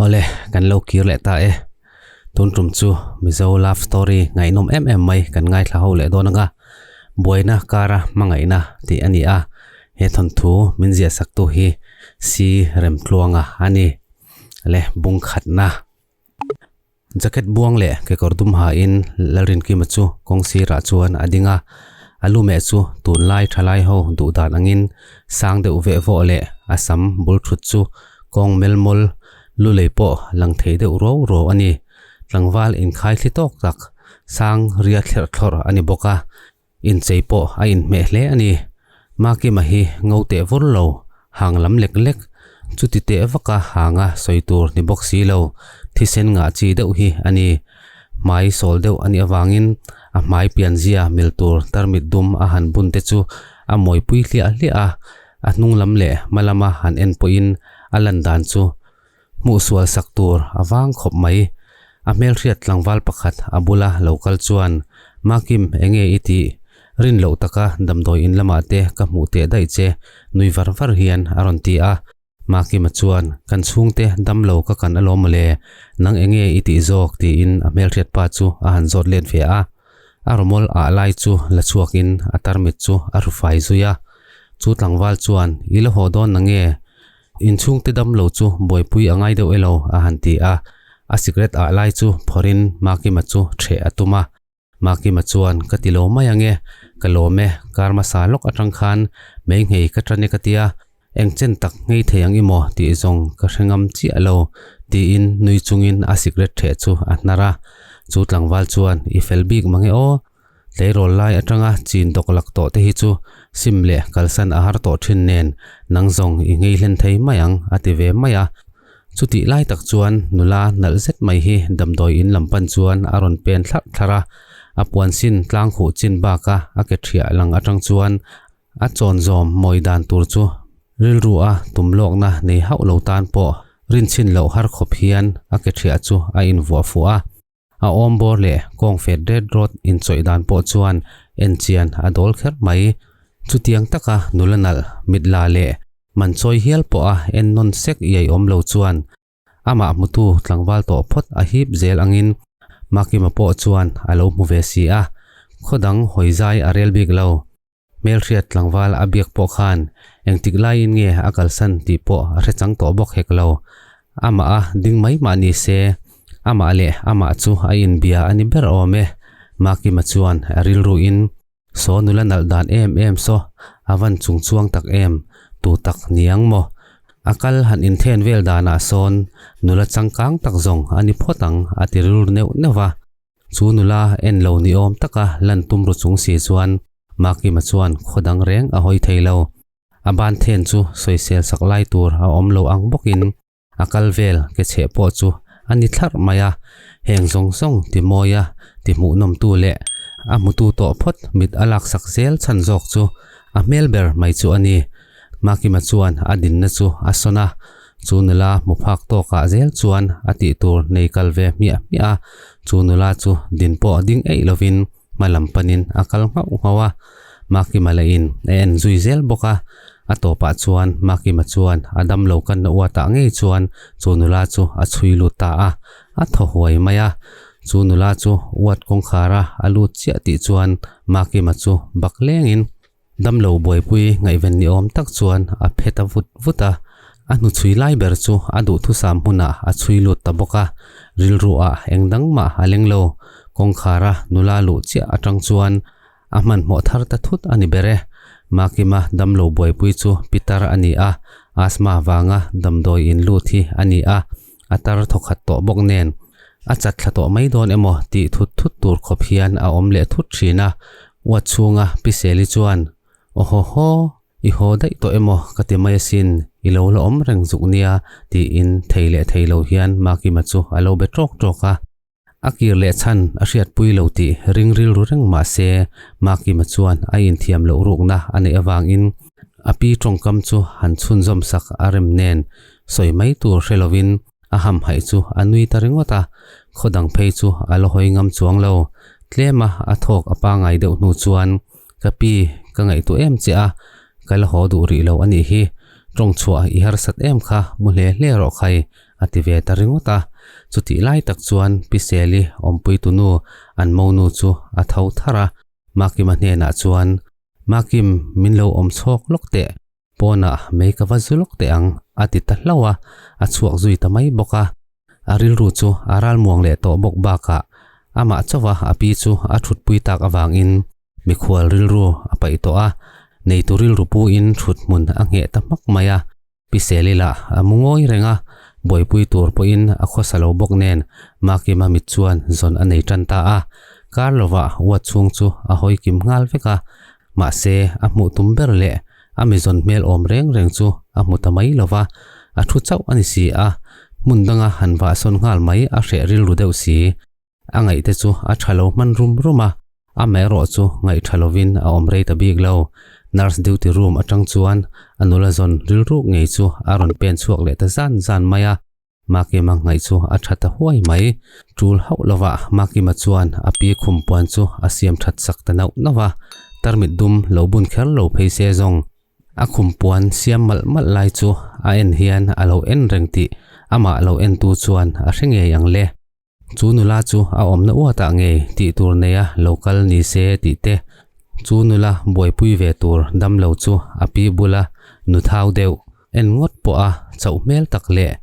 Awle, kan lo kir leh ta e. Tun tum chu Mizo love story ngaihnawm em em mai kan ngaithla ho leh dawn anga buaina kara hmangaihna tih a ni a, he thawnthu min ziah saktu hi Si Remtluanga a ni. Le bung khatna. Jacket buang leh kekawr dum hain Lalrinkima chu kawng sirah chuan a ding a, a lu meh chu tunlai thalai ho duh dan angin sang deuh veh vawh leh a sam bul thut chu kawng melmawl lu lei pawh lang thei deuh ruau ruau a ni. Tlangval inkhai thli tawk tak sang ria thlerh thlawrh a ni bawk a, Inchei pawh a inhmeh hle a ni. Makima hi ngo teh vur lo, hang lam lek lek, chuti teh vaka hanga sawi tur ni bawk si lo, thisen ngah chi deuh hi a ni. Hmai sawl deuh a nih avangin a hmai pianzia mil tur tarmit dum a han bun te chu a mawipui hliah hliah a, a hnung lam leh hma lama han en pawhin a lan dan chu Hmuh sual sak tur a vang khawp mai. A hmelhriat tlangval pakhat a bula lo kal chuan, Makim, enge i tih? Rin loh taka damdawi in lamah te ka hmuh teh daih che, nui var var hian a rawn ti a. Makima chuan, Kan chhungte dam lo ka kan alawm mawle, nang enge i tih zawk? tiin a hmelhriat pa chu a han zawt let ve a. A rawmawl ah lai chu la chhuakin a tarmit chu a ru fai zui a. Chu tlangval chuan, I la haw dawn nange? Inchhungte dam lo chu buaipui a ngai deuh elo a han ti a, a cigarette ah lai chu phawrhin Makima chu ṭheh a tum a. Makima chuan, Ka ti lo mai ange, ka lawm e, kar hmasa lawk aṭang khan mei nghei ka ṭan e ka ti a, eng chen tak nghei thei ang i maw tih zawng ka hre ngam chiah lo, tiin nui chungin a cigarette ṭheh chu a hnar a. Chu tlangval chuan, I fel bik mange aw, Tleirawl lai atanga chin dawk lak tawh te hi chu sim leh kalsan a har tawh thin nen nang zawng i ngei hlen thei mai ang a ti ve mai a. Chutih lai tak chuan nula nalh zet mai hi damdawi in lam pan chuan a rawn pen thlarh thlarh a, a puan sin tlang khuh chin baka a ke thiah lang atang chuan a chawn zawm mawi dan tur chu rilru a tum lawkna nei hauh lo tan pawh rinchhin loh har khawp hian a ke thiah chu a invuah fuh a. A awm bawr leh kawng fet ret rawt inchawih dan pawh chuan enchian a dawl kher mai. Chutiang taka nula nalh, mitla leh manchawi hial pawha en nawn sek iai awm lo chuan amah hmutu tlangval tawh phawt a hip zel angin Makima pawh chuan a lo hmu ve si a, khaw dang hawi zai a rel bik lo. Hmelhriat tlangval a biak pawh khan engtik laiin nge a kalsan tih pawh a hre chang tawh bawk hek lo. Amah a ding mai mah ni se, amah leh amah chu a inbia a ni ber awm e. Makima chuan a rilruin, Saw nula nalh dan em em saw, a van chung chuang tak em, tu tak ni ang maw? A kal han inthen vel danah sawn nula changkang tak zawng a ni phawt ang a ti rilru neuh neuh va. Chu nula en lo ni awm taka lan tum ru chung si chuan Makima chuan khaw dang reng a hawi thei lo. A ban then chu sawisel sak lai tur a awm lo ang bawkin a kal vel ke chheh pawh chu a ni thlarh mai a. Heng zawng zawng ti mawia ti hmuhnawmtu leh a hmutu tawh phawt mit a laksak zel chhan zawk chu a hmel ber mai chu a ni. Makima chuan a dinna chu a sawn a, chu nula hmu phak tawkah zel chuan a tih tur nei kal ve hmiah hmiah a, chu nula chu din pawh ding eih lovin hma lam panin a kal nghauh nghauh a, Makima lahin a en zui zel bawk a, a tawpah chuan Makima chuan a damlo kanna uatah ngei chuan chu nula chu a chhui lut ta a, a thaw huai mai a, chu nula chu uat kawngkhara a lut chiah tih chuan Makima chu bak lengin Damlo buaipui ngaihven ni awm tak chuan a phe ta vut vut a, a hnuchhui lai ber chu a duhthusam hmunah a chhui lut ta bawk a, rilru ah eng dang mah a leng lo, kawngkhara nula luh chiah atang chuan a hmanhmawh thar ta thut a ni ber e. Makima damlo buaipui chu pitar a ni a, asthma vanga damdawi in lut hi a ni a, a tar thawkhat tawh bawk nen a chat thla tawh mai dawn emaw tih thut thut tur khawp hian a awm leh thut thin a, uat chhunga Pi Seli chuan, Aw haw haw, i haw daih tawh emaw ka ti mai asin, i lo la awm reng zuk nia tiin thei leh thei lo hian Makima chu a lo be tawk tawk a. A kir leh chhan a hriatpui lo tih ring rilru reng mah se, Makima chuan a inthiam loh rukna a neih avangin a pi tawngkam chu han chhunzawm sak a rem nen sawi mai tur hre lovin a hamhaih chu a nui ta ringawt a, khaw dang phei chu a la hawi ngam chuang lo. Tlema a thawk a pangai deuh hnu chuan, Ka pi, ka ngaihtuah em che a, ka la haw duh rih lo a nih hi. Tawng chhuah i harsat em kha, mu hle hle rawh khai. a ti ve ta ringawt a. Chutih lai tak chuan Pi Seli awmpuitunu an monu chu a tho thar a, Makima hnenah chuan, Makim, min lo awm chhawk lawk teh, pawnah mei ka va zu lawk teh ang, a ti ta hlauh a, a chhuak zui ta mai bawk a. A rilru chu a ralmuang leh tawh bawk bakah amah chauha a pi chu a thutpui tak avangin mikhual rilru a paih tawh a, neitu rilru puin thut hmun a ngheh ta hmak mai a. Pi Seli lah a mu ngawi reng a, buaipui tur pawhin a khawsa lo bawk nen Makima mit chuan zawn a nei tan ta a. Kar lovah uat chhung chu a hawi kim nghal vek a, mahse a hmuh tum ber leh a mi zawn hmel awm reng reng chu a hmu ta mai lova, a thu chauh a ni si a, hmun danga han vahsawn nghal mai a hreh rilru deuh si. A ngaihte chu a tha lo hman rum rum a, amaherawh chu ngaih tha lovin a awm rei ta bik lo. Nurse duty room atang chuan a nula zawn rilruk ngei chu a rawn pen chhuak leh ta zan zan mai a, Makima ngaih chu a tha ta huai mai. Tul hauh lovah Makima chuan a pi khum puan chu a siam that sak ta nauh nauh a, tarmit dum lo bun kher lo phei se zawng. A khum puan siam malh malh lai chu a en hian a lo en reng tih amah lo entu chuan a hre ngei ang le. Chu nula chu a awmna uatah ngei tih tur neia lo kal ni se tih te, chu nula buaipui ve tur damlo chu a pi bula nu thau deuh en ngawt pawha chauh hmel tak leh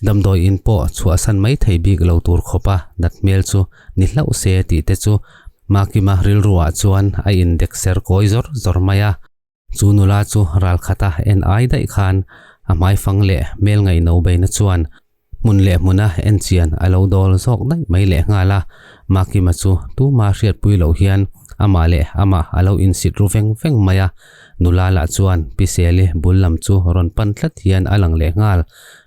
damdawi in pawh chhuahsan mai thei bik lo tur khawpa nat hmel chu ni hlauh se tih te chu Makima rilruah chuan a indek ser kawi zawr zawr mai a. Chu nula chu ral khata en ai daih khan a hmaifang leh hmel ngaihno beina chuan hmun leh hmuna en chian a lo dawl zawk daih mai leh nghal a. Makima chu tuma hriatpui loh hian amah leh amah a lo insit ru veng veng mai a. Nula lah chuan Pi Seli bul lam chu rawn pan tlat hian a lang leh nghal.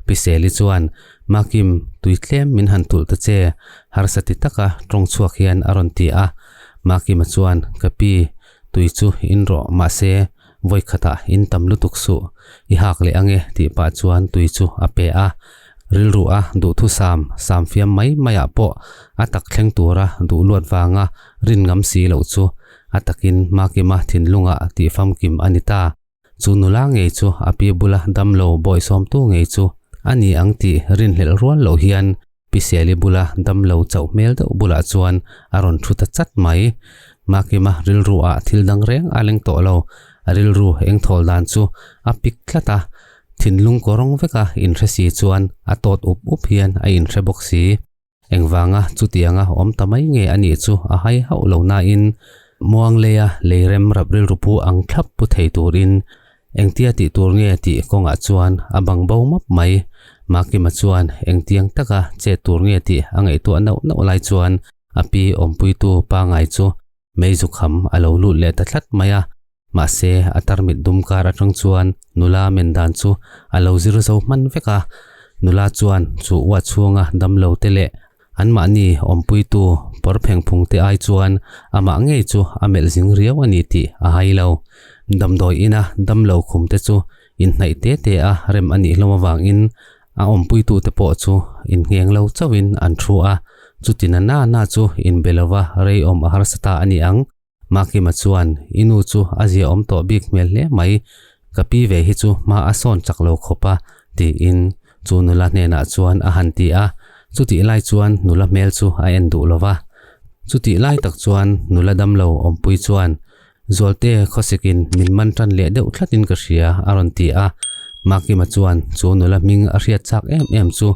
Pi Seli chuan, Makim, tui tlem min han tulh ta che, harsa ti taka tawng chhuak hian a rawn ti a. Makima chuan, Ka pi, Tui chu in rawh mahse vawi khatah in tam lutuk suh, i hak leh ange tih pah chuan tui chu a pe a. Rilru a duhthusam sam fiam mai maiah pawh a tak thleng tura duh luat vanga rin ngam si loh chu a takin Makima thinlungah tih famkim a ni ta. Chu nula ngei chu a pi bula damlo bawihsawmtu ngei chu a ni ang tih rinhlelh rual loh hian Pi Seli bula damlo chauh hmel deuh bulah chuan a rawn thu ta chat mai. Makima rilru ah thil dang reng a leng tawh lo, a rilru eng thawl dan chu a pik tlat a, thinlung kawrawng veka inhre si chuan a tawt up up hian a inhre bawk si. Engvanga chutianga awm ta mai nge a nih chu a hai hauh lo nain Muangleia leirem rap rilru pu ang thlap pu thei turin engtia tih tur nge tih kawngah chuan a bang bo map mai. Makima chuan engtiang taka chet tur nge tih a ngaihtuah nauh nauh lai chuan a pi awmpuitu pangai chu meizukham a lo lut leh ta tlat mai a. Mahse, a tarmit dum kar atang chuan nula men dan chu a lo zir zo hman vek a. Nula chuan chu uat chhunga damlo te leh anmahni awmpuitu pawr pheng phung te ai chuan amah ngei chu a melh zing riau a ni tih a hai lo. Damdawi ina damlo khum te chu inhnaih te te a rem a nih hlawm avangin a awmpuitu te pawh chu inngheng lo chauhin an thu a. Chuti na na na chu inbe lova rei awm a harsa ta a ni ang. Makima chuan, I nu chu a zia awm tawh bik hmel hle mai, ka pi ve hi chu hma a sawn chak lo khawp a, tiin chu nula hnenah chuan a han ti a. Chutih lai chuan nula hmel chu a en duh lo va. Chutih lai tak chuan nula damlo awmpui chuan, Zualte khawsikin min man tan leh deuh thlatin ka hria, a rawn ti a. Makima chuan chu nula hming a hriat chak em em chu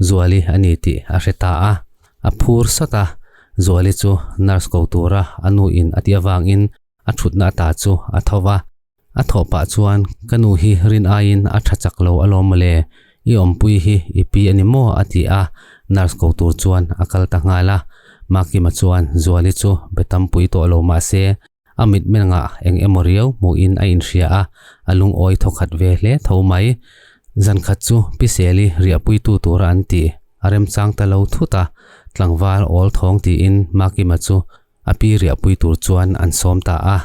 Zuali a ni tih a hre ta a. A phur sat a, Zuali chu nurse ko tura a nu in a tih avangin a thutna ata chu a tho va. A thawh pah chuan, Ka nu hi rin aiin a tha chak lo alawm mawle, i awmpui hi i pi a ni maw? a ti a, nurse ko tur chuan a kal ta nghal a. Makima chuan Zuali chu be tampui tawh lo mah se, a mitmengah eng emaw riau hmuhin a inhria a, a lungawi thawkhat ve hle tho mai. Zan khat chu Pi Seli riahpuitu tura an ti a remchang ta lo thut a, tlangval awl thawng tiin Makima chu a pi riahpui tur chuan an sawm ta a.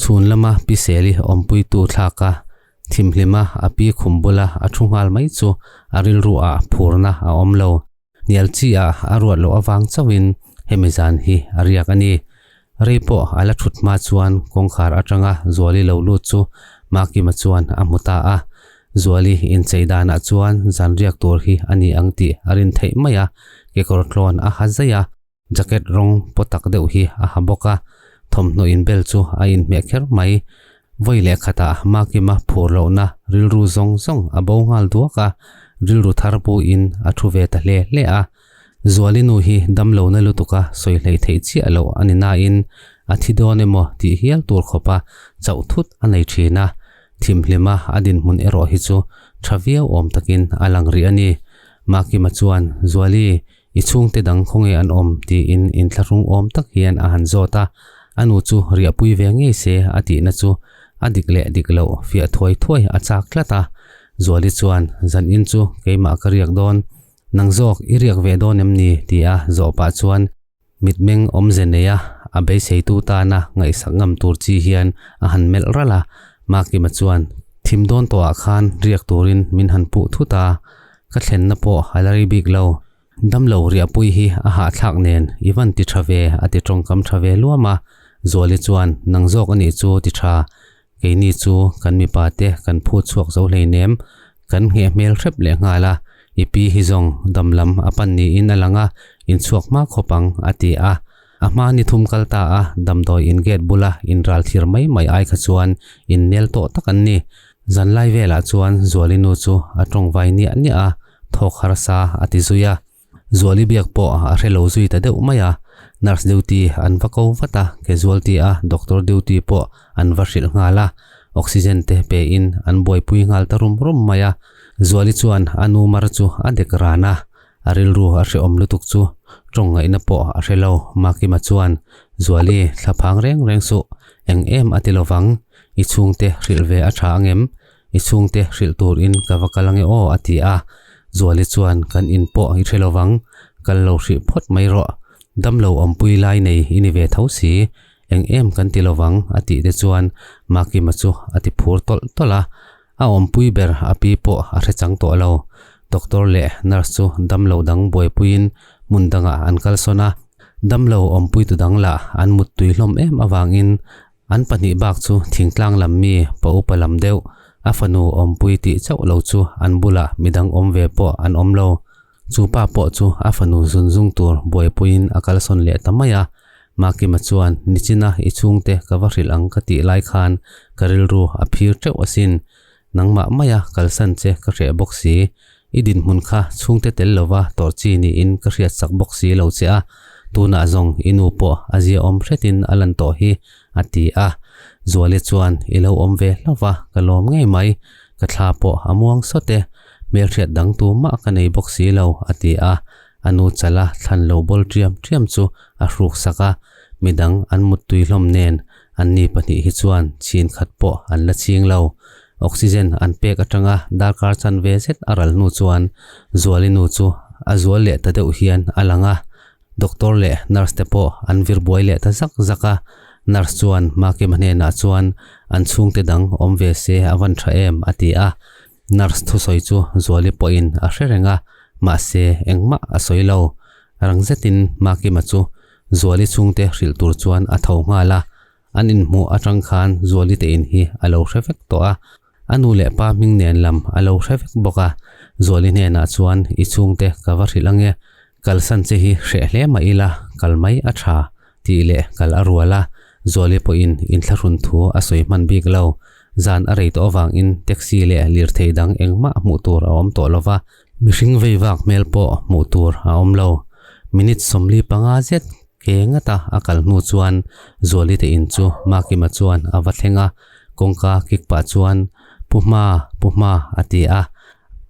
Chhun lama Pi Seli awmpuitu thlak a, thimhlima a pi khum bula a thu nghal mai chu a rilru ah phurna a awm lo. Hnial chi ah a ruat loh avang chauhin hemi zan hi a riak a ni. Rei pawh a la thut hma chuan kawngkhar atanga Zuali lo lut chu Makima chuan a hmu ta a. Zuali inchei danah chuan zan riak tur hi a ni ang tih a rin theih mai a, kekawr tlawn a ha zaih a, jacket rawng paw tak deuh hi a ha bawk a, thawmhnaw inbel chu a inhmeh kher mai. Vawi leh khatah Makima phur lohna rilru zawng zawng a bo nghal duak a, rilru thar puin a thu ve ta hle hle a. Zuali nu hi damlohna lutuka sawi hlei theih chiah loh a ni nain a thi dawn emaw tih hial tur khawpa chauh thut a nei thin a, thimhlima a dinhmun erawh hi chu tha viau awm takin a lang rih a ni. Makima chuan, Zuali, i chhungte dang khawnge an awm? tiin inthlahrung awm tak hian a han zawt a, a nu chu riahpui ve ngei se a tihna chu a dik leh dik loh fiah thuai thuai a chak tlat a. Zuali chuan, Zanin chu keimah ka riak dawn, Nang zawk i riak ve dawn em ni? ti a zawh pah chuan mitmeng awmze nei a, a beiseitu tana ngaihsak ngam tur chi hian a han melh ralh a. Makima chuan thim dawn tawhah khan riak turin min han puh thut a, ka thlenna pawh a la ri bik lo. Damlo riahpui hi a hahthlak nen i van ti tha ve a ti tawngkam tha ve luam a. Zuali chuan nang zawk a nih chu ti tha, Keini chu kan mipa te kan phut chhuak zo hleinem, kan ngheh hmel hrep leh nghal a, i pi hi zawng dam lam a pan niin a lang a, inchhuak hma khawp ang, a ti a. A hma ni thum kal ta a, damdawi in gate bula inral thir mai mai ai kha chuan innel tawh tak an ni. Zanlai velah chuan Zuali nu chu a tawngvai niah niah a, thawk harsa a ti zui a. Zuali biak pawh a hre lo zui ta deuh mai a, nurse duty an va ko vat a, casualty a doctor duty pawh an va hrilh nghal a, oxygen te pe in an buaipui nghal ta rum rum mai a, Zuali chuan a nu mar chu a dek ran a, a rilru a hrehawm lutuk chu tawng ngaihna pawh a hre lo, Makima chuan Zuali thla phang reng reng suh, eng em a ti lovang, i chhungte hrilh ve a tha angem? I chhungte hrilh turin ka va kal ange aw a ti a, Zuali chuan kan in pawh i hre lovang, kal lo hrih phawt mai rawh, damlo awmpui lai nei i ni ve tho si, eng em kan ti lovang a tih te chuan Makima chu a ti phur tawlh tawlh a, a awmpui ber a pi pawh a hre chang tawh lo. Doctor leh nurse chu damlo dang buaipuiin hmun dangah an kalsawn a, damlo awmpui tu dang lah an muttui hlawm em avangin An pahnih bak chu thingtlang lam mi pa upa lam deuh, a fanu awmpui tih chauh lo chu an bulah midang awm ve pawh an awm lo. Chu pa pawh chu a fanu zun zung tur buaipuiin a kalsawn leh ta mai a. Makima chuan, Nichina i chhungte ka va hrilh ang ka tih lai khan ka rilru a phir teuh asin. Nangmah maia kalsan che ka hreh bawk si. I dinhmun kha chhungte tel lova tawrh chi niin ka hriat sak bawk si lo che a, tunah zawng i nu pawh a ziaawm hretin a lan tawh hi, a ti a. Zuali chuan, I lo awm ve hlauh va, ka lawm ngei mai. Ka thla pawh a muang sawt e. Hmelhriat dang tu mah ka nei bawk si lo, a ti a. A nu chala thlan lo bawl ṭiam ṭiam chu a hruk sak a, midang an muttui hlawm nen anni pahnih hi chuan chhin khat pawh an la ching lo. Oxygen an pek atanga darkar chanve zet a ral hnu chuan Zuali nu chu a zual leh ta deuh hian a lang a, doctor leh nurse te pawh an vir buai leh ta zak zak a, nurse chuan Makima hnenah chuan an chhungte dang awm ve se a van tha em a ti a, nurse thusawi chu Zuali pawhin a hre reng a, mahse engmah a sawi lo. Rang zetin Makima chu Zuali chhungte hrilh tur chuan a tho nghal a, An inhmuh atang khan Zuali te in hi a lo hre vek tawh a, a nu leh pa hming nen lam a lo hre vek bawk a. Zuali hnenah chuan i chhungte ka va hrilh ange, kalsan che hi hreh hle mah ila kal mai a tha tih leh kal a rual a, Zuali pawhin inthlahrun thu a sawi hman bik lo. Zan a rei tawh avangin taxi leh lirthei dang engmah hmuh tur a awm tawh lova, Mihring vei vak hmel pawh hmuh tur a awm lo. Minute 45 zet ke ngata a kal hnu chuan Zuali te in chu Makima chuan a va thleng a, kawngka kik pah chuan Pu Hma, Pu Hma a ti a.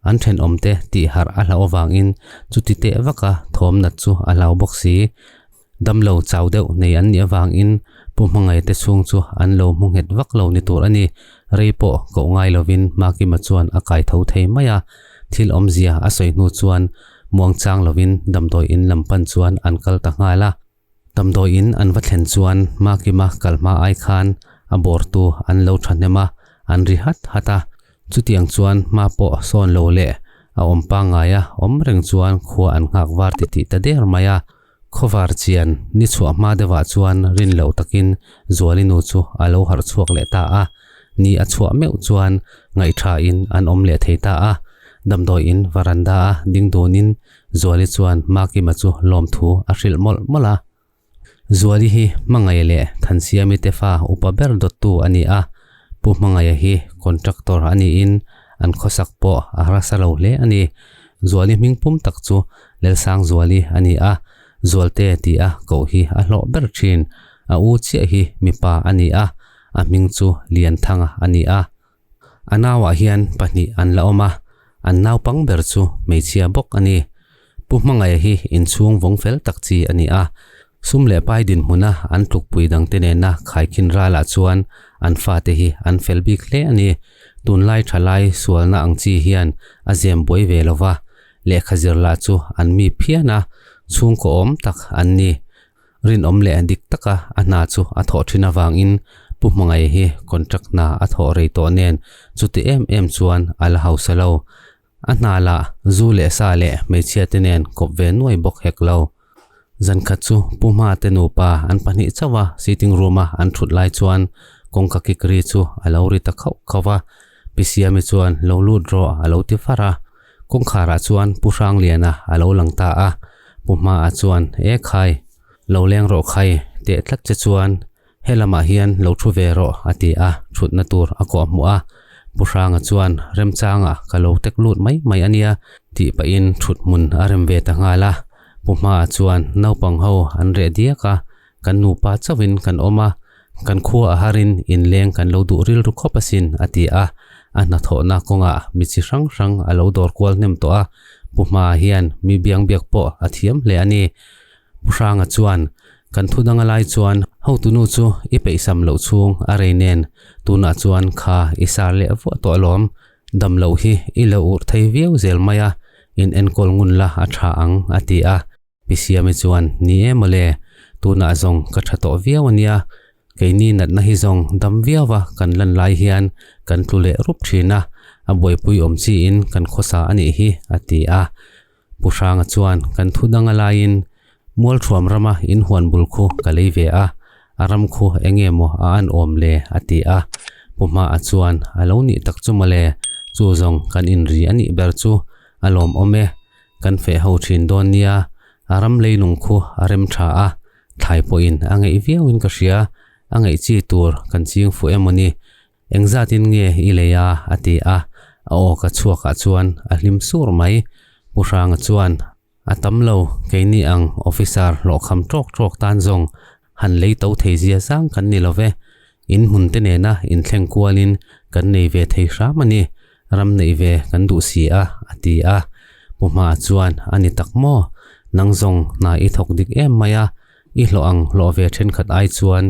An thenawmte tih harh a hlauh avangin chuti teh vaka thawm nat chu a hlau bawk si. Damlo chau deuh nei an nih avangin Pu Hmangaihte chhung chu an lo hmu nghet vak lo ni tur a ni. Rei pawh koh ngai lovin Makima chuan a kai tho thei mai a. Thil awmzia a sawi hnu chuan muangchang lovin damdawi in lam pan chuan an kal ta nghal a. Damdawi in an va thlen chuan Makima kal hma ai khan a bawrtu an lo thahnem a, an ri hat hat a. Chutiang chuan hma pawh sawn lo leh a awm pangngaia awm reng chuan khua an nghak var titih ta der mai a. Khawvar chian ni chhuah hma deuhah chuan rin loh takin Zuali nu chu a lo harh chhuak leh ta a. Ni a chhuah meuh chuan ngaihṭha in an awm leh thei ta a. Damdawi in varanda a ding dun in Zuali chuan Makima chu lawmthu a hrilh mawlh mawlh a. Zuali hi Hmangaih leh Thansiami te fa upa ber dawttu a ni a, Pu Hmangaiha hi contractor a niin an khawsak pawh a harsa lo hle a ni. Zuali hming pum tak chu Lelsangzuali a ni a, Zualte tih a koh hi a hlawh ber thin. A u chiah hi mipa a ni a, a hming chu Lianthanga a ni a. A nauah hian pahnih an la awm a, an naupang ber chu hmeichhia bawk a ni. Pu Hmangaih hi inchhung vawng fel tak chi a ni a, sum leh pai dinhmuna an tlukpui dangte nena khaikhin ralah chuan an fate hi an fel bik hle a ni. Tunlai thalai sualna ang chi hian a zem buai ve lo va, lehkha zir lah chu an mi phian a, chhungkaw awm tak an ni. Rinawm leh dik taka a hna chu a thawh thin avangin Pu Hmangaih hi contract hna a thawh rei tawh nen chuti em em chuan a la hausa lo. A hna lah zu leh sa leh hmeichhia te nen kawp ve nuai bawk hek lo. Zankhat chu Pu Hma te nupa an pahnih chauh a sitting room a an thut lai chuan kawngka kik ri chu a lo ri ta khauh khauh a, Pi Siami chuan lo lut rawh a lo ti far a. Kawngkharah chuan Pu Hrangliana a lo lang ta a, Pu Hmaa chuan, E khai, lo leng rawh khai, teh tlat che chuan he lamah hian lo thu ve rawh a ti a, thutna tur a kawh hmuh a. Pu Hranga chuan, Remchanga ka lo tek lut mai mai a nia tih pahin thut hmun a rem ve ta nghal a. Pu Hmaa chuan, Naupang ho an reh diak a, kan nupa chauhin kan awm a, Kan khua a harin inleng kan lo duh rilru khawp asin, a ti a. A hnathawhna kawngah mi chi hrang hrang a lo dawr kual hnem tawh a, Pu Hma hian mi biangbiak pawh a thiam hle a ni. Pu Hranga chuan, Kan thu danga lai chuan hotunu chu i peihsam loh chhung a rei nen, tunah chuan kha i sar leh vuah tawh alawm. Dam loh hi i lo urh thei viau zel mai a, in enkawl ngun la a tha ang, a ti a. Pi Siami chuan, Ni e mawle, tunah zawng ka tha tawh viau a nia, keini natna hi zawng dam viau a kan lan lai hian kan tlu leh rup thin a, a buaipui awm chiin kan khawsa a nih hi, a ti a. Pu Hranga chuan, Kan thu dang a laiin Mualthuam rama inhuan bul khu ka lei ve a, a ram khu eng nge maw a an awm le? a ti a. Pu Hmaa chuan, A lo nih tak chu mawle, chu zawng kan inri a nih ber chu a lawmawm e. Kan feh ho thin dawn nia, a ram leilung khu a rem tha a, thlai pawhin a ngeih viauin ka hria, a ngeih chi tur kan ching fuh emaw ni, engzatin nge i lei a? a ti a, a aw ka chhuakah chuan a hlim sur mai. Pu Hranga chuan, A tam lo, keini ang officer hlawhkham tawk tawk tan zawng han lei to thei zia zang kan ni lo ve, in hmun te nena inthleng kualin kan nei ve thei hram a ni, ram neih ve kan duh si a, a ti a. Pu Hma chuan, A ni tak maw? Nang zawng hna i thawk dik em mai a, i hlawh ang hlawh ve thenkhat ai chuan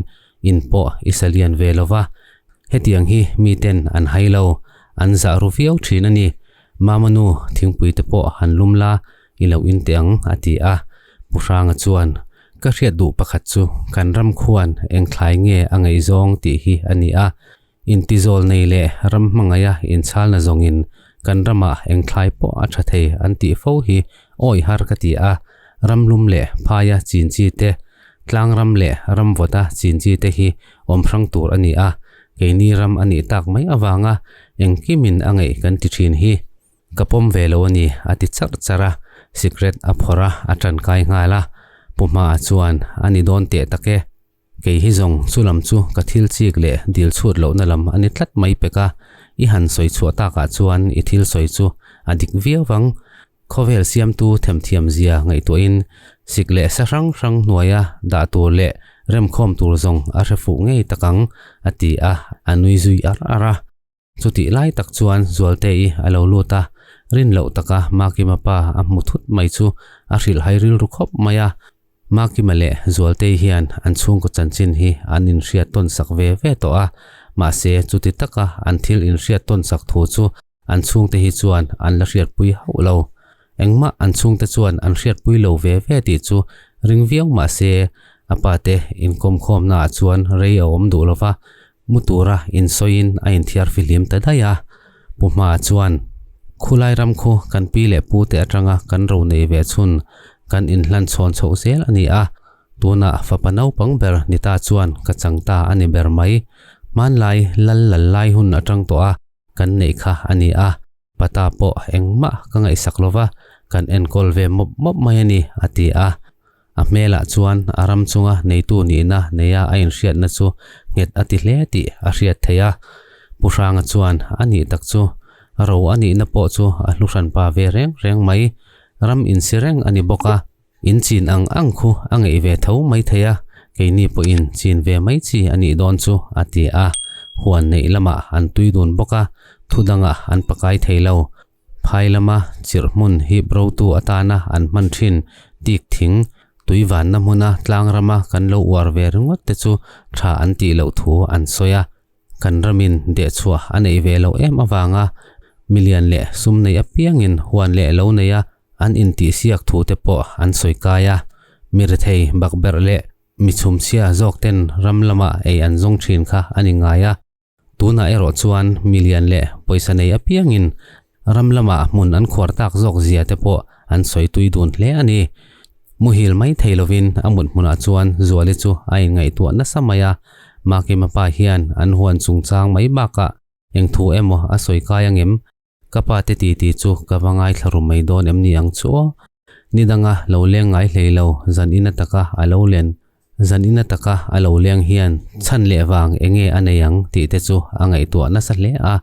in pawh i sa lian ve lo va, hetiang hi miten an hai lo, an zah ru viau thin a ni. Mama nu, thingpui te pawh han lum la, i lo in teh ang, a ti a. Pu Hranga chuan, Ka hriat duh pakhat chu kan ram khuan eng thlai nge a ngaihzawng tih hi a ni a. Intizawl nei leh ram hmangaia inchalna zawngin kan ramah eng thlai pawh a tha thei an tih fo hi awi har ka ti a. Ram lum leh phaia chin chi te, tlang ram leh ram vawta chin chi te hi awm hrang tur a ni a. Keini ram a nih tak mai avanga engkimin a ngaih kan ti thin hi. Ka pawm ve lo a ni, a ti charh charh a, sikret a phawrh a, a tankai nghal a. Pu Hmaa chuan, A ni dawn teh tak e. Kei hi zawng chu lam chu ka thil chik leh dil chhut lohna lam a ni tlat mai pek a, i han sawi chhuah takah chuan i thil sawi chu a dik viau vang. Khawvel siamtu themthiam zia ngaihtuahin sik leh sa hrang hrang hnuaia dah tur leh remkhawm tur zawng a hre fuh ngei tak ang, a ti a, a nui zui ar ar a. Chutih lai tak chuan Zualtei a lo lut a, rin loh taka Makima pa a hmu thut mai chu a hrilhhai rilru khawp mai a. Makima leh Zualtei hian an chhungkaw chanchin hi an inhriat tawn sak ve ve tawh a, mahse chuti taka an thil inhriat tawn sak thu chu an chhungte hi chuan an la hriatpui hauh lo. Engmah an chhungte chuan an hriatpui lo ve ve tih chu ring viau mahse a pate inkawmkhawmnaah chuan rei a awm duh lo va, Mu tura insawiin a inthiar fihlim ta daih a, Pu Hma chuan, Khulai ram khu kan pi leh pu te atanga kan ro nei ve chhun kan inhlan chhawn chhoh zel a ni a, tunah fapa naupang ber ni ta chuan ka chang ta a ni ber mai. Hmanlai lal lal lai hun atang tawh a kan neih kha a ni a, pata pawh engmah ka ngaihsak lova kan enkawl ve mawp mawp mai a ni, a ti a. A hmelah chuan a ram chunga neitu nihna neia a inhriatna chu nghet a ti hle tih a hriat theih a. Pu Hranga chuan a nih tak chu ro a nihna pawh chu a hlu hranpa ve reng reng mai, ram insi reng a ni bawk a. In chin ang ang khu a ngeih ve tho mai thei a, keini pawhin chin ve mai chi a nih dawn chu, a ti a. Huan neih lamah an tui dun bawk a, thu dangah an pakai thei lo. Phai lama chirh hmun hip rotu atana an hman thin tik thing, tui vanna hmuna tlang rama kan lo uar ve ringawt te chu tha an tih loh thu an sawi a. Kan ramin dehchhuah a neih ve loh em avanga milian leh sum nei apiangin huan leh lo neia An intihsiak thu te pawh an sawi kai a, mi rethei bakberh leh mi chhumchhia zawk ten ram lama ei an zawng thin kha a ni ngai a. Tunah erawh chuan mi lian leh pawisa nei apiangin ram lama hmun an khuar tak zawk zia te pawh an sawi tui dun hle a ni. Muhil mai thei lovin a mut hmunah chuan Zuali chu a inngaihtuah nasa mai a, Makima pa hian an huan chungchang mai bakah eng thu emaw a sawi kai angem? Ka pa te titi chu ka va ngaithla ru mai dawn em ni ang chu aw. Ni danga lo leng ngai hlei lo, zan ina taka a lo len, zan ina taka a lo leng hian chhan leh vang enge a nei ang tih te chu a ngaihtuah nasa hle a.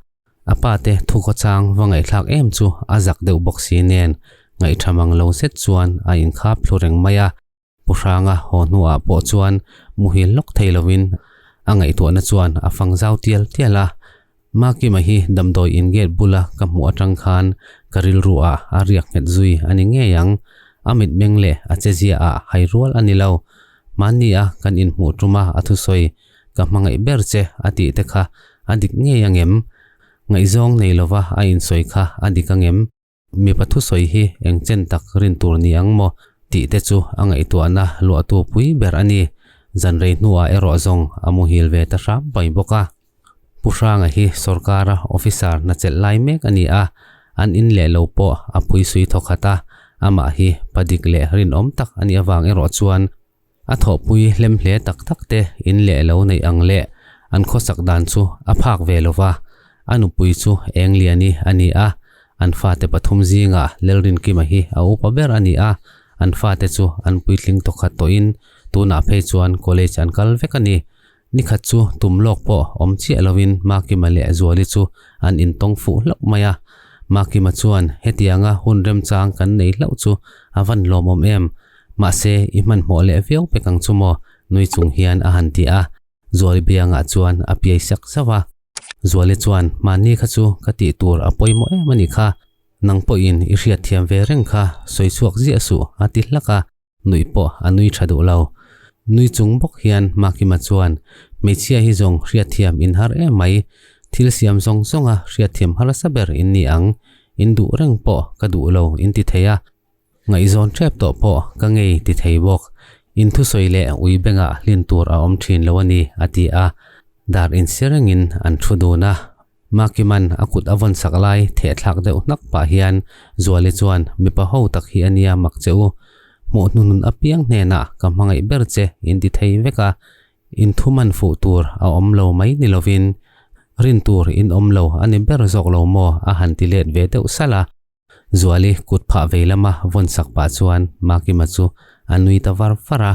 A pa te thu khawchang va ngaihthlak em chu a zak deuh bawk si nen ngaihtha mang lo zet chuan a inkhap thlu reng mai a. Pu Hranga haw hnuah pawh chuan muhil lawk thei lovin a ngaihtuahna chuan a fang zau tial tial a. Makima hi damdawi in gate bula ka hmuh atang khan ka rilru ah a riak nghet zui a ni ngei ang. A mitmeng leh a chezia ah hai rual a ni lo. Hmanni a kan inhmuh tuma a thusawi ka hmangaih ber che a tih te kha a dik ngei angem? Ngaihzawng nei lova a insawi kha a dik angem? Mipa thusawi hi eng chen tak rin tur ni ang maw tih te chu a ngaihtuahna luahtu pui ber a ni. Zan rei hnuah erawh zawng a muhil ve ta hram mai bawk a. Pu Hranga hi sorkara officer hna chelh lai mek a ni a, an in leh lo pawh a pui sui thawk khat a, amah hi pa dik leh rinawm tak a nih avang erawh chuan A thawhpui hlem hle tak tak te in leh lo neih ang leh an khawsak dan chu a phak ve lo va, a nupui chu Engliani a ni a, an fate pathum zingah Lalrinkima hi a upa ber a ni a, an fate chu an puitling tawkhat tawhin tunah phei chuan college an kal vek a ni. Nikhat chu tum lawk pawh awm chiah lovin Makima leh Zuali chu an intawng fuh hlauh mai a. Makima chuan hetianga hun remchang kan nei hlauh chu a van lawmawm em? Mahse, i hmanhmawh leh viau pek ang chu maw? nui chung hian a han ti a. Zuali biangah chuan a piai sak zauh a. Zuali chuan, Mahni kha chu ka tih tur a pawimawh em a nih kha. Nang pawhin i hriatthiam ve reng kha sawi chhuak ziah suh a ti hlak a. Nuih pawh a nui tha duh lo. Nui chung bawk hian Makima chuan, Hmeichhia hi zawng hriatthiam in har em mai. Thil siam zawng zawnga hriatthiam harsa ber in ni ang. In duh reng pawh ka duh lo in ti thei a. Ngaihzawn tep tawh pawh ka ngei ti thei bawk. In thusawi leh ui bengah hlin tur a awm thin lo a ni, a ti a. Dar insi rengin an thu dun a. Makiman a kut a vawn sak lai thehthlak deuh hnak pah hian Zuali chuan mipa ho tak hi a nia mak che u. Hmuh hnuhnun apiang hnenah ka hmangaih ber che in ti thei vek a, in thuman fuh tur a awm lo mai ni lovin rin tur in awm lo a ni ber zawk lo maw a han ti let ve deuh salh a. Zuali kut phah vei lama vawn sak pah chuan Makima chu a nui ta var var a.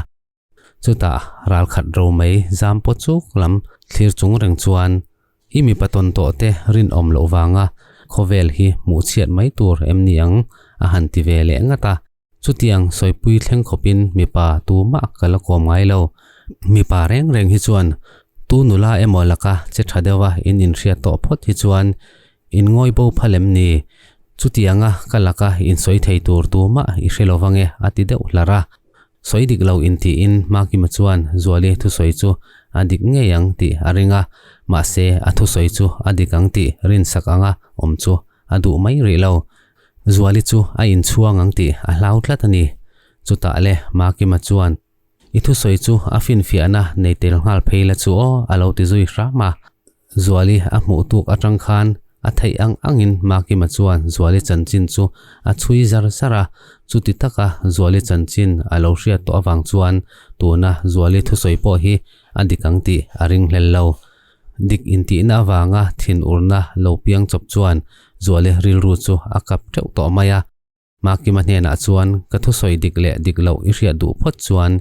Chutah ralkhat romei zam pawh chuk lam thlir chung reng chuan i mipa tawn tawh te rinawm loh vanga khawvel hi hmuh chhiat mai tur em ni ang a han ti ve leh ngat a. Chutiang sawipui thleng khawpin mipa tumah ka la kawm ngai lo. Mipa reng reng hi chuan tu nula emaw laka che tha deuha in inhriat tawh phawt hi chuan In ngawi bo phal em ni? Chutianga ka laka in sawi thei tur tumah i hre lo vang e a ti deuh hlar a. Sawi dik lo intiin Makima chuan Zuali thusawi chu a dik ngei ang tih a ring a, mahse a thusawi chu a dik ang tih rinsak anga awm chu a duh mai rih lo. Zuali chu a inchhuang ang tih a hlau tlat a ni. Chutah le Makima chuan I thusawi chu a finfiahna nei tel nghal phei la chu aw a lo ti zui hram a. Zuali a hmuh tuk atang khan a theih ang angin Makima chuan Zuali chanchin chu a chhui zar zar a, chuti taka Zuali chanchin a lo hriat tawh avang chuan tuna Zuali thusawi pawh hi a dik ang tih a ringhlel lo. Dik intihna avanga thinurna lo piang chawp chuan Zuali rilru chu a kap teuh tawh mai a. Makima hnenah chuan ka thusawi dik leh dik loh i hriat duh phawt chuan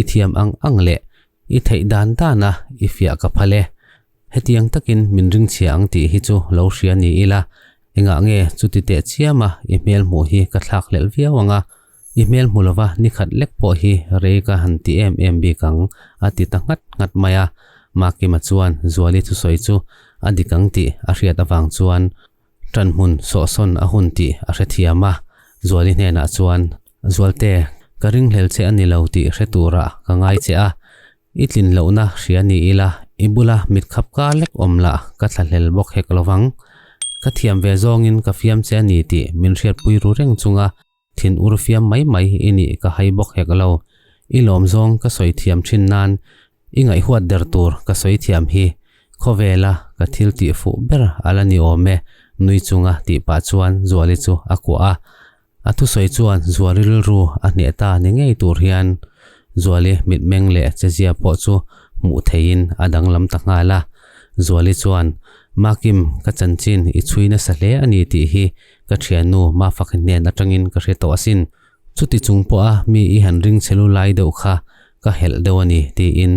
i thiam ang ang leh i theih dan dana i fiah ka phal e. Hetiang takin min ringchhia ang tih hi chu lo hria ni ila, engah nge chuti teh chiama i hmel hmuh hi ka thlak hlelh viau ang a, i hmel hmu lova ni khat lek pawh hi rei ka han ti em em bik ang a ti ta nghat nghat mai a. Makima chuan Zuali thusawi chu a dik ang tih a hriat avang chuan Ṭanhmun sawhsawn a hun tih a hrethiam a, Zuali hnenah chuan, Zualte, ka ringhlel che a ni lo tih hre turah ka ngai che a, i tlin lohna hria ni ila, i bula mit khap kar lek awm lah ka thlahlel bawk hek lo vang. Ka thiam ve zawngin ka fiam che a ni tih min hriatpui ru reng chunga Thin ur fiam mai mai i nih ka hai bawk hek lo. I lawm zawng ka sawi thiam thin nan i ngaihhuat der tur ka sawi thiam hi khawvela ka thil tih fuh ber a la ni awm e nui chunga tih pah chuan Zuali chu a kuah a. A thusawi chuan Zuali rilru a hneh ta ni ngei tur hian Zuali mitmeng leh chezia pawh chu hmuh theihin a danglam ta nghal a. Zuali chuan, Makim, ka chanchin i chhui nasa hle a ni tih hi Ka thiannu Mafak hnen atangin ka hre tawh asin. Chuti chung pawha mi i han ring che lu lai deuh kha ka helh deuh a ni tiin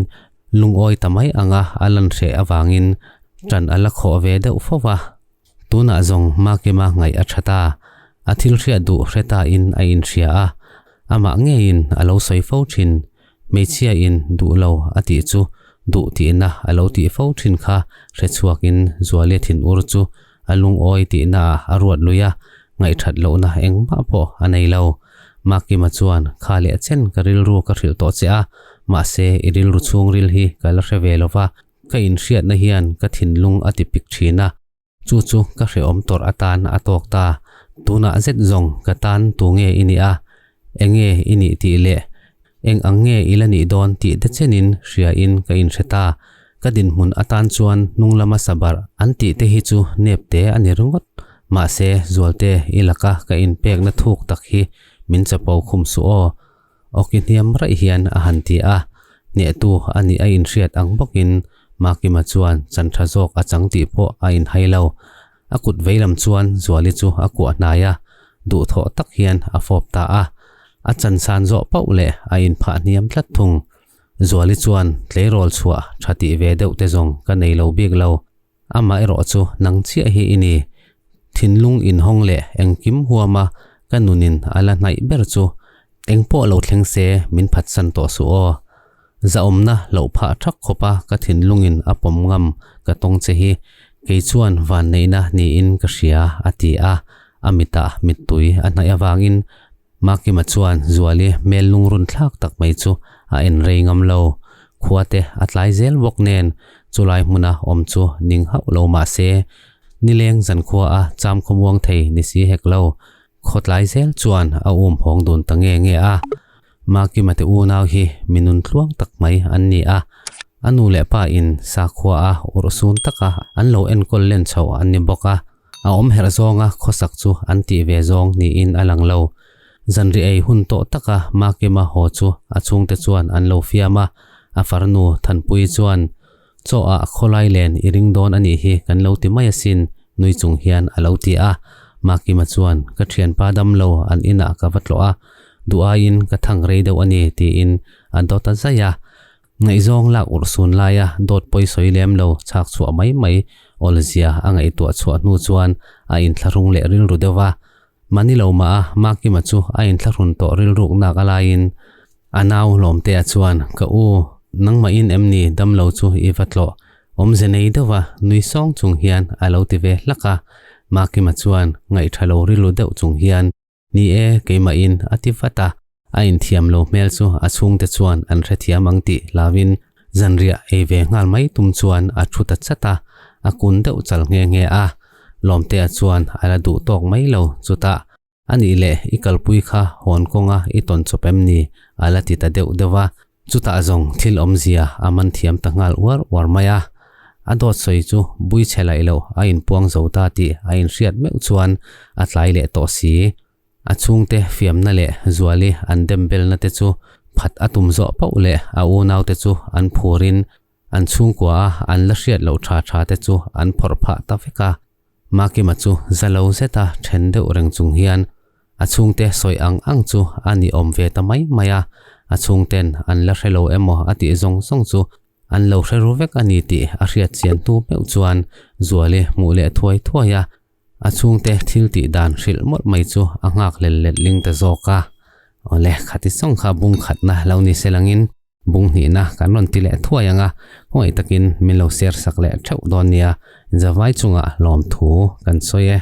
lungawi ta mai anga a lan hreh avangin ṭan a la khawh ve deuh fo va. Tunah zawng Makima ngaih a ṭha ta. A thil hriat duh hre tain a inhria a, amah ngeiin a lo sawi fo ṭhin. Hmeichhia in duh lo a tih chu duh tihna a lo tih fo thin kha hre chhuakin Zualia thinur chu a lungawi tihna ah a ruat lui a, ngaihthat lohna engmah pawh a nei lo. Makima chuan kha leh chen ka rilru ka hrilh tawh che a, mahse i rilru chhungril hi ka la hre ve lova, ka inhriatna hian ka thinlung a ti pik thin a, Chu chu ka hrehawm tawrh atan a tawk ta. Tunah zet zawng ka tan tu nge i nih a, eng nge i nih tih leh eng ang nge i la nih dawn tih te chenin hriain ka inhre ta. Ka dinhmun atan chuan hnung lama sabarh an tih te hi chu nep te a ni ringawt. Mahse, Zualte i laka ka inpekna thuk tak hi min chapo khum suh aw. Awki hniam raih hian a han ti a, hnehtu a nih a inhriat ang bawkin Makima chuan chan tha zawk a chang tih pawh a inhai lo. A kut veilam chuan Zuali chu a kuah hnai a, duhthawh tak hian a fawp ta a. A chan san zawh pauh leh a inphah hniam tlat thung. Zuali chuan tleirawl chhuah tha tih ve deuh te zawng ka nei lo bik lo. Amah erawh chu nang chiah hi i ni. Thinlung inhawng leh engkim huama ka nunin a la hnaih ber chu engpawh lo thleng se min phatsan tawh suh aw. Zahawmna loh phah thak khawpa ka thinlungin a pawm ngam ka tawng che hi kei chuan vanneihna niin ka hria a ti a, a mitah mittui a hnaih avangin Makima chuan Zuali hmel lungrun thlak tak mai chu a en rei ngam lo. Khuate a tlai zel bawk nen chulai hmuna awm chu ning hauh lo mah se, nileng zankhua a cham khawmuang thei ni si hek lo. Khaw tlai zel chuan a um hawng dun ta nge nge a. Makima te unau hi mi nun tluang tak mai an ni a, a nu leh pa in sakhua a urhsun taka an lo enkawl len chhoh an ni bawk a. A awm herh zawnga khawsak chu an tih ve zawng niin a lang lo. Zanri ei hun tawh taka Makima haw chu a chhungte chuan an lo fiam a, a farnu Thanpuii chuan, Chaw ah khawlai len i ring dawn a nih hi kan lo ti mai asin, nui chung hian a lo ti a. Makima chuan, Ka thianpa dam lo an inah ka va tlawh a, duh aiin ka thang rei deuh a ni, tiin a dawt a zai a. Ngaihzawng lak urhsun laia dawt pawi sawi lem lo chhak chhuah mai mai awlzia a ngaihtuah chhuah hnu chuan a inthlahrung leh rilru deuh va. Mahni lo mah a Makima chu a inthlahrun tawh rilruk nak a laiin a nau Lawmtea chuan, Ka u, nangmahin em ni damlo chu i va tlawh awmze nei deuh va nui sawng chung hian a lo ti ve hlak a. Makima chuan ngaihṭha lo rilru deuh chung hian, Ni e, keimahin a ti vat a, a inthiam lo hmel chu a chhungte chuan an hrethiam ang tih hlauin zanriah ei ve nghal mai tum chuan a thu ta chat a, a kun deuh chal nghe nghe a. Lawmtea chuan a la duh tawk mai lo, chutah, A nih leh i kalpui kha hawn kawnga i tawn chawp em ni? a la ti ta deuh deuh a. Chutah zawng thil awmzia a man thiam ta nghal uar uar mai a. A dawt sawi chu bui chhe laih loh a inpuang zo ta tih a inhriat meuh chuan a tlai leh tawh si. A chhungte fiamna leh Zuali an dem belna te chu phat a tum zawh pauh leh a unaute chu an phurin. An chhungkua a an la hriat loh tha tha te chu an phawrh phah ta vek a. Makima chu za lo zeta then deuh reng chung hian a chhungte sawi ang ang chu a ni awm ve ta mai mai a, a chhungten an la hre lo emaw a tih zawng zawng chu an lo hre ru vek a ni tih a hriat chian hnu meuh chuan Zuali hmuh leh thuai thuai a, a chhungte thil tih dan hrilh mawlh mai chu a nghak lel let ling ta zawk a. Awle, khati sawng kha bung khatna lo ni se langin Bung hnihna kan rawn ti leh thuai ang a, khawngaih takin min lo share sak leh theuh dawn nia, Zavai chungah lawmthu kan sawi e.